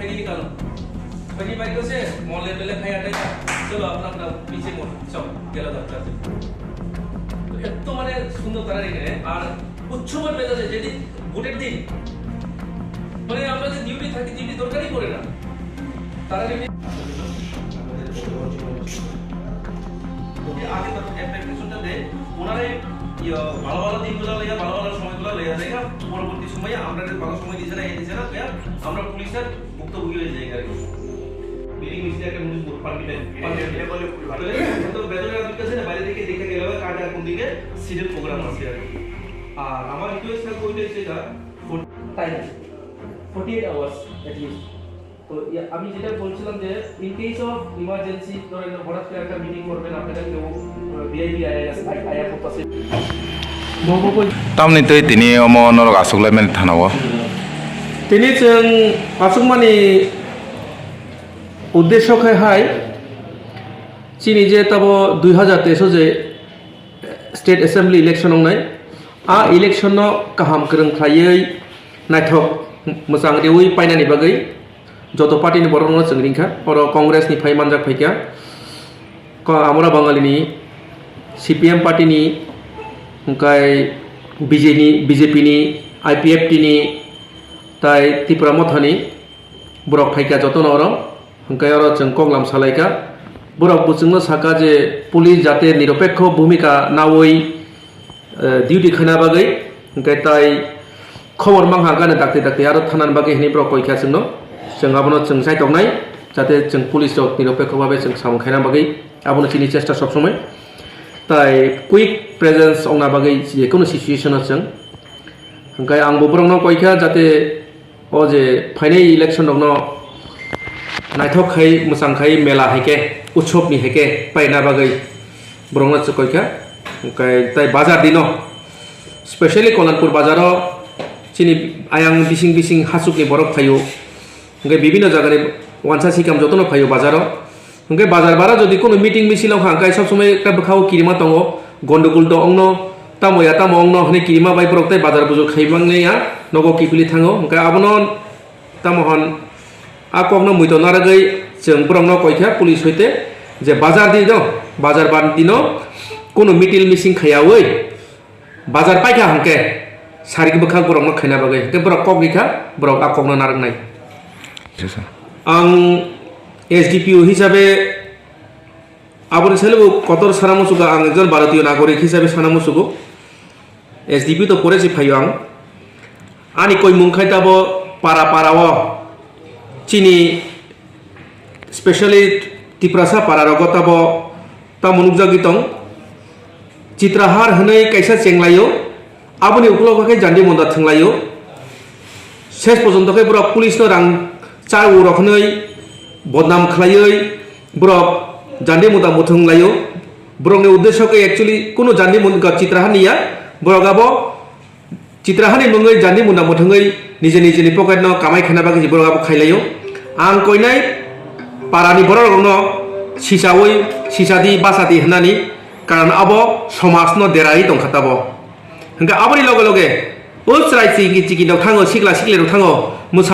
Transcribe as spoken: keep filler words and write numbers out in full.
নিকালো। ওই যে বাইক আছে, মলে টলে খাই আটাই, চলো, আপনার, আপনার পিছে মোড়, চল, গেল দরকার। তো এত মানে সুন্দর তারা এখানে, আর উৎসবের মেজাজে যেদিন ভোটের দিন, মানে আমরা যে ডিউটি থাকি, ডিউটি দরকারই পড়ে না। তারা যদি আগে তো একটা একটা দেয়, ওনারাই, ইয়া, ভালো ভালো দিনগুলো লইয়া, ভালো ভালো সময়গুলো লইয়া যায়, পরবর্তী সময়ে আমরা ভালো সময় দিছে না, এই দিছে না, আমরা পুলিশের ভুক্তভোগী হয়ে যাই আর কি। মিটিং মিছিল একটা নোটিশ বোর্ড পারমিটেড। তাহলে তো বেতনের অ্যাপ্লিকেশনে বাইরে থেকে দেখে গেল কার কার কোন দিকে সিটের প্রোগ্রাম আছে আর কি। আর আমার রিকোয়েস্ট থাকবে ওইটাই, যেটা ফোর- টাইম আছে, forty eight hours at least. তো ইয়া, আমি যেটা বলছিলাম যে ইন কেস অফ ইমার্জেন্সি, ধরেন হঠাৎ করে একটা মিটিং করবেন, আপনারা কেউ ভিআইপি আইআইএস আইয়া করতেছে। Tamni twi tini omo norok aswk laimani thana o. Tini chwng aswkmani uddesho khe hai, chini je tabo dui hazar teis o je state assembly election wngnai, a election no kaham kwrwng khlaiwi naithok mwchang riwi painani bagwi joto party ni borok no chwng ringkha, oro Congress ni phai manjak phaikha, Ko-, Amura Bangali ni, C P M party ni, hwnkhe B J ni, B J P ni, I P F T ni, tai Tipra Motha ni borok phaikha jotono oro, hwnkhe oro chwng koklam salaikha. Borok bo chwngno sakha je police jate niropekho bhumika nawi, eh, duty khaina bagwi, hwnkhe tai khobor mangha gana dakti dakti aro thanani bagwi hinwi borok koikha chwngno. Chwng abono chwng saitoknai, jate chwng police rok niropekho babe chwng samung khaina bagwi abono chini chesta sob somoi. Tai quick presence ongna bagwi je kono situation o chwng. Hwnkhe ang bo borokno koikha jate o je phainai election rokno naithok khai, mwchang khai, mela hai khe, utsob ni hai khe paina bagwi borokno chwkoikha. Hwnkhe tai bazar dino, specially Kalanpur bazaro chini ayang bising bising hachukni borok phaio. Hwnkhe bibinno jagani wansa sikam jotono phaio bazaro. Hwnkhe bazar bara jodi kono meeting misil wngkha, hwnkhe sob somoi ekta bwkhao kirima tongo, gondogol do wngno, tamo ya tamo wngno hwnwi kirima bai borok tei bazar bujur khai mangya, nogo kiphilwi thango. Hwnkhe abono tamo hwn a kokno muitu narwgwi chwng borokno koikha police hoite je bazar di do, bazar ban dino kono meeting misil khaiyawi, bazar paikha hwnkhe sarik bwkhak borokno khaina bagwi, hwnkhe borok kok rikha, borok a kokno narwknai. Yes, sir. Ang S D P O hisabe aboni sale bo kotor sana muchugo, ang ekjon Bharatiyo nagorik hisabe sana muchugo. S D P O to pore se phaio ang. Ani koimung khai tabo para para o chini specially Tiprasa para rogo tabo tamo nukjagwi tong. Chitrahar hwnwi kaisa chenglaio, aboni uklogo khe jandi munda thwnglaio. Ses porjonto khe borok police no rang cha u rok hwnwi bodnam khlaiwi borok jandi munda muthung laio. Borokni uddesho khe actually kunu jandi munda Chitrahar ni ya, borok abo Chitrahani mungwi jandi munda muthungwi nije nijeni pocket no kamai khaina bagwi borok abo khailaio. Ang koinai parani borok rokno sisawi sisadi basadi hwnani, karon abo somajno deraiwi tongkha tabo. Hwnkhe aboni loge loge o chwrai chiki chiki rok thango, sikla sikli rok thango, mwsa